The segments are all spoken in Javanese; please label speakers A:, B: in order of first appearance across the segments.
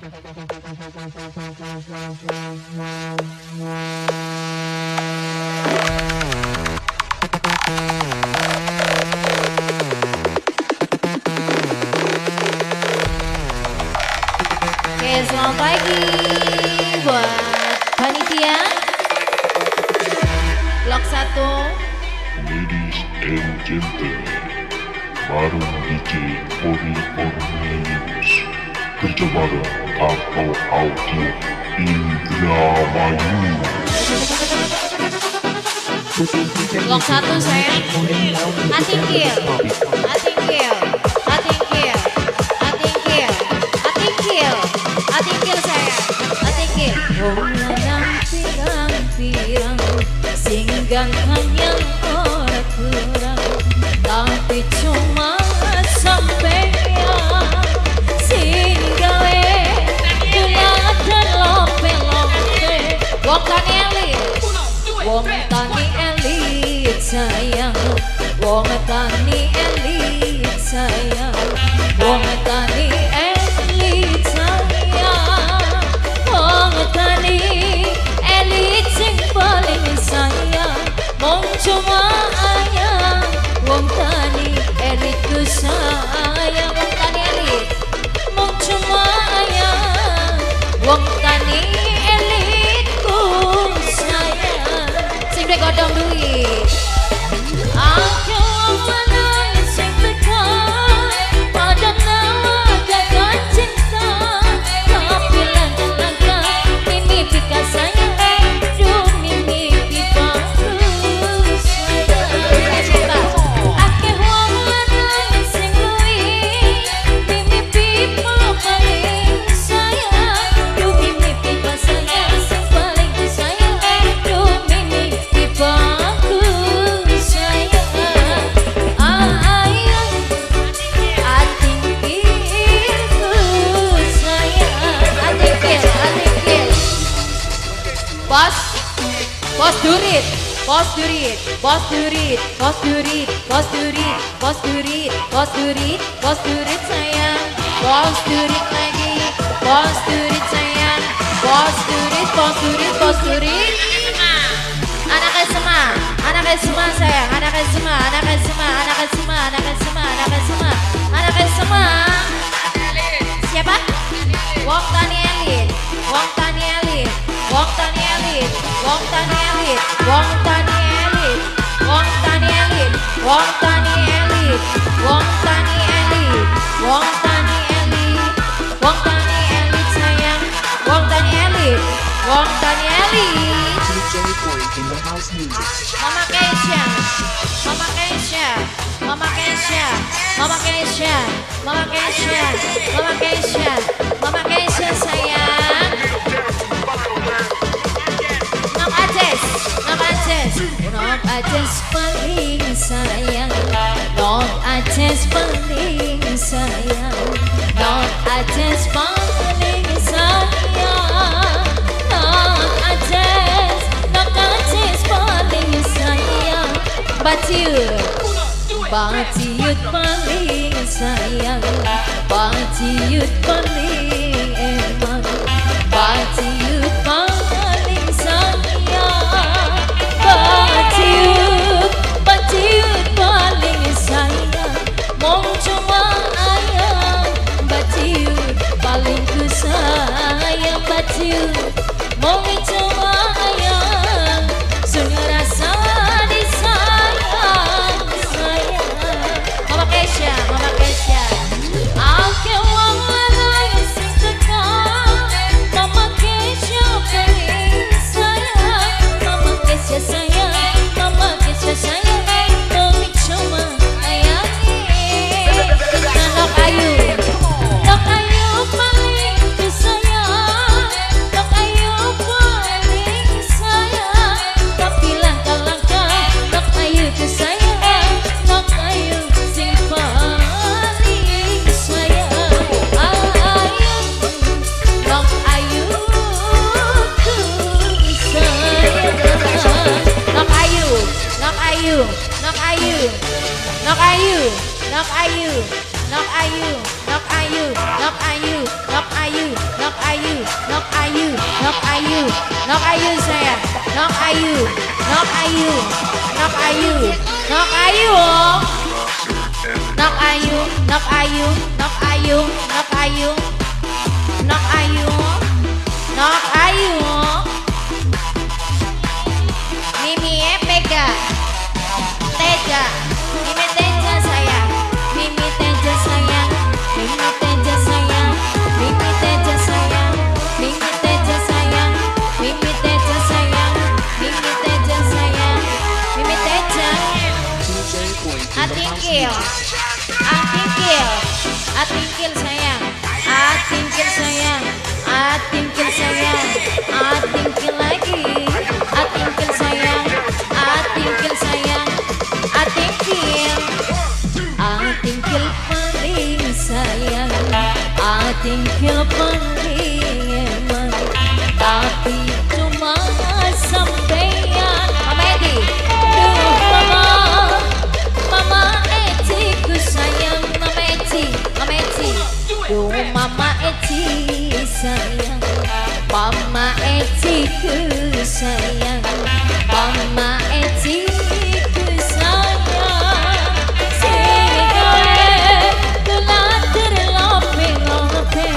A: Oke, selamat pagi buat panitia Blok 1.
B: Ladies and gentlemen, bareng DJ Ori Cornelius, kerja bareng Tato Audio Indramayu.
A: Blok 1 sayang. Atingkil, atingkil, atingkil, atingkil, atingkil, atingkil sayang, atingkil. Wong lanang pirang-pirang sing ganteng yang ora kurang, tapi cuma sampeyan sing gawe kelihatan lope-lope. Wong tani elit, wong tani elit sayang, wong tani elit sayang, wong tani elit sayang, wong tani elit sing paling sayang, mong cuma ayang, wong tani elit ku sayang, wong tani elit, mong cuma ayang, wong tani elit ku sayang, sing duwe godhong duit. Aku wong lanang sing teka padha nawagakan cinta, tapi langkah mimpi sayang, duh mimpi bagus sayang. Akeh wong lanang sing luwih mimpi paling sayang, duh mimpi sayang sing paling sayang, duh mimpi bagus sayang. Ayang atingkilku sayang, atingkil, atingkil. Bos, bos durit, bos durit, bos durit, bos durit, bos durit, bos durit, bos durit, bos durit sayang, bos durit lagi, bos durit sayang, bos durit, bos durit, bos durit. Anak SMA, anak SMA sayang, anak SMA, anak SMA, anak SMA, anak SMA, anak SMA, anak SMA. Siapa? Wong Tani Elit, Wong Tani Elit, Wong Tani Elit, Wong Tani Elit, Wong Tani Elit, Wong Tani Elit, Wong Tani Elit, Wong Tani Elit, Wong Tani Elit, Wong Tani Elit sayang, Wong Tani Elit, Wong Tani Elit.
C: DJ Corey in the house music.
A: Mama Keisha, Mama Keisha, Mama Keisha, Mama Keisha, Mama Keisha, Mama Keisha, Mama Keisha sayang. Nok Ajes, Nok Ajes, Nok Ajes paling sayang, Nok Ajes paling sayang, Nok Ajes paling sayang, Nok Ajes, Nok Ajes paling sayang. Baciut, Baciut paling sayang, Baciut paling emang, Baciut paling sayang, Baciut, Baciut paling sayang, mong cuma ayang, Baciut paling ku sayang, Baciut, mong cuma ayang, sun rasa disayang sayang. Mama Keisha, Mama Keisha, akeh wong lanang Nok ayu sayang, nok ayu, nok ayu, nok ayu, nok ayu, nok ayu, nok ayu, nok ayu, nok ayu, nok ayu, nok ayu. Mimi Pega, Teja, Mimi Teja sayang, Mimi Teja sayang, Mimi Teja sayang, Mimi Teja sayang, Mimi Teja sayang, Mimi Teja sayang, Mimi Teja sayang, Mimi Teja.
C: DJ Boy in the house
A: Atingkil,
C: music.
A: atingkil, atingkil sayang, atingkil sayang, atingkil sayang, atingkil lagi, atingkil sayang, atingkil sayang, atingkil, atingkil paling sayang, atingkil paling emang, tapi cuma sampean. Mama Edi, duh mama. Mama Eci ku sayang, Mama Eci, Mama Eci, duh Mama Eci sayang, Mama Eci ku sayang, Mama Eci ku sayang. Sing gawe kula terlope-lope,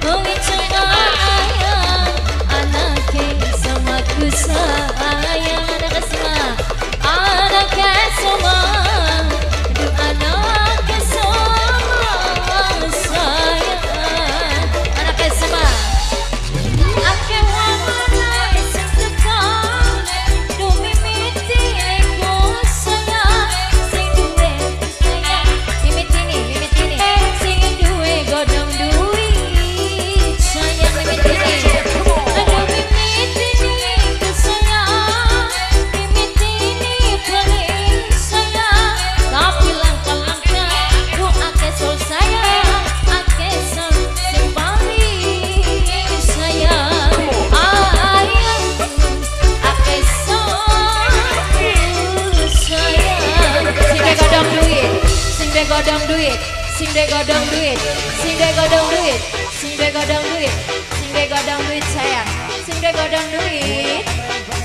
A: mungkin cuma ayang, anake sama ku sayang, anak semua, anak semua. Duh anak semua sayang, anak semua. Akeh wong sing teka, duh mimiti ku sayang, sing duwe sayang, mimitini, mimitini, sing duwe godhong duit sayang, mimitini. Aduh mimitini ku sayang, mimitini paling sayang, tapi langkah-langkah ku akeh sol sayang, akeh sol sing paling sayang. Ayang akeh sol ku sayang. Sing duwe godhong duit, sing duwe godhong duit, sing duwe godhong duit, sing duwe godhong duit, sing duwe godhong duit, sing duwe godhong duit sayang, sing duwe godhong duit,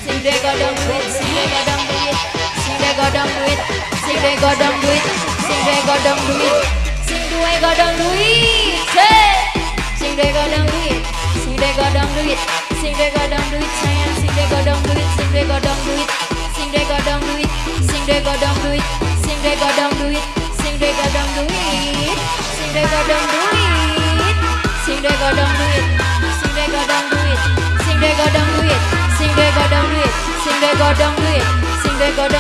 A: sing duwe godhong duit, sing duwe godhong duit, sing duwe godhong duit, sing duwe godhong duit, sing duwe godhong duit, sing duwe godhong duit, hey! Sing duwe godhong duit, sing duwe godhong duit, sing duwe godhong duit sayang, sing duwe godhong duit, sing duwe godhong duit, sing duwe godhong duit, sing duwe godhong duit, sing duwe godhong duit, sing duwe godhong duit, sing duwe godhong duit, sing duwe godhong duit, sing duwe godhong duit, sing duwe godhong duit, sing duwe godhong duit, sing duwe godhong duit, sing duwe godhong